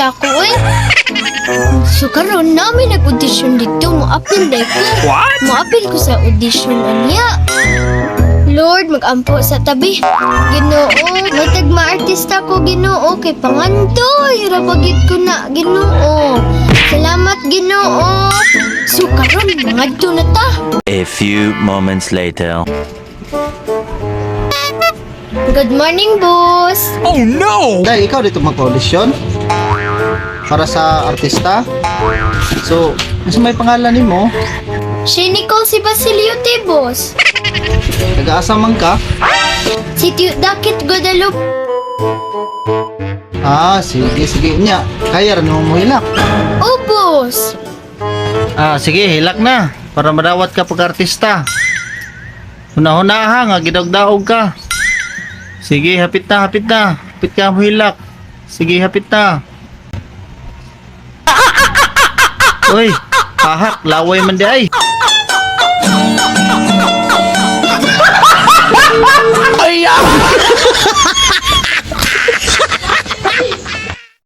Mag-artista ko eh. So karon nami nag-audition dito, moapil day ko. What? Moapil ko sa audition anya. Lord, magampo sa tabi. Ginoo, may tagma-artista ko, Ginoo, kay pangandoy. Rabagit ko na, Ginoo. Salamat, Ginoo. So karon, mangadto na ta. A few moments later. Good morning, boss. Oh no! Dahil ikaw dito magpa-audition para sa artista. So, ano may pangalan nimo? Si Nicole si Basilio te, boss. Nag-aasa man ka? Si Tio Dakit Guadalupe. Ah, sige, sige. Nya, kaya rin mo hilak. Oh, boss. Ah, sige, hilak na. Para madawat ka pag-artista. Huna-huna ha, nga gidagdaog ka. Sige, hapit na, hapit na. Hapit ka mo hilak. Sige, hapit na. Uy, hahak, laway man di ay.